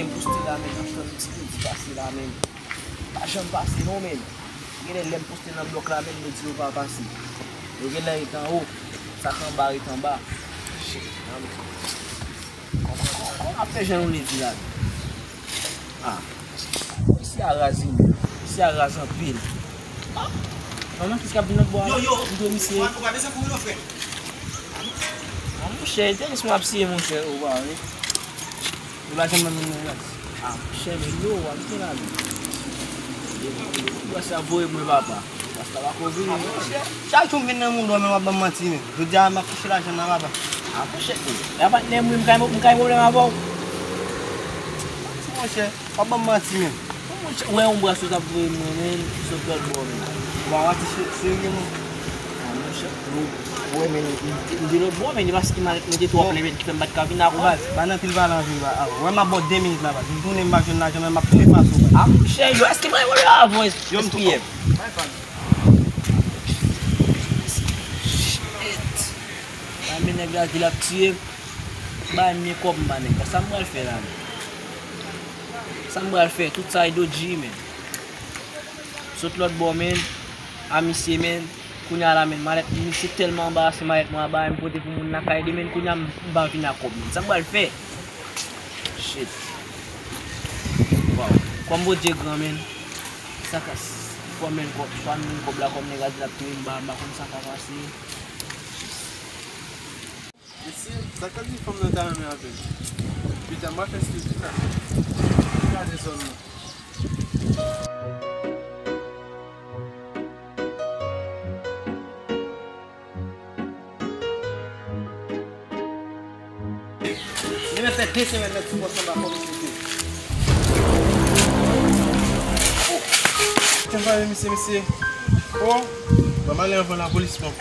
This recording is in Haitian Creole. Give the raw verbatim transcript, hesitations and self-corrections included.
M poste la, men, nan chan ti piti pase la, men. Pa janm pase, non, men. Genlè lè m poste nan blòk la, men, yo di yo pa pase. Yo genlè ret anwo, sa k anba ret anba. Shit, nan, men. Kòman, kòman ap fè jan nou leve la? Ah. Isi a raz, isi a raz anpil. Ah. Manman, kis k ap vin lòt bò a? Yo, yo, m dwe misye. Ou pa, ou pa bezwen kouri non, frè. Ah, monchè, te lis mwen ap siye, monchè, ou pa wè. Li pa janm nan men mwen, raz. Ah, monchè, men yo, w ap gen la, men. Ou wè sa voye mwen, papa. Rasta pa ko vini, non. Chak jou m vin nan moun dò, men w ap ban m manti, men. Jodi a, m ap touche lajan nan, papa. Ah, monchè, e, la patnè m, wi, m ka, m ka gen pwoblèm avè w. Manti, monchè, w ap ban m manti, men. Monchè, ou wè yon bras ou t ap voye mwen, men, sot lòt bò, men. Ou pa manti, se, serye, non. Ah, monchè, ou, ou wè, men, m, m, m te lòt bò, men, paske malèt mwen te twò plen, men, ki fè m pa t ka vin avè w. Ba, ba nan pil pale anpil, ba, ah, ou wè, m ap ba w de minit la, ba. M tounen, m pa jwenn lajan, men m ap tou efase w, ba. Ah, monchè, yo, èske mwen, mwen, avè w, S P M? Bay fam. Shit. Bay men nèg la di l ap tiye m. Bay men kòb m ba nèg la. Sa m pral fè la, men? Sa m pral fè? Tout sa e dodji, men. Sot lòt bò, men. A misye, men. Kounye a la, men. Malèt, misye tèlman anbarase, malèt mwen anba, m pote pou moun lakay li, men. Kounye a, m, m pa vin ak kòb, men. Sa m pral fè? Shit. Wow. Kòm Bondye gran, men. Sa ka, fò m menm kòb, fò m menm kòb la, kòm nèg la di l ap touye m, m pa, m pa konn sa ka pase. Mesye, sa k ap di fanm nan ta renmen avè l? Pita m pa fè eskiz li sa. Gade zòn nan. Li mèt fè de semèn nèg sou pòs anba kòm sete. Oh! Kèm pa men misye, misye. Oh! Ban m ale anvan lapolis pran m.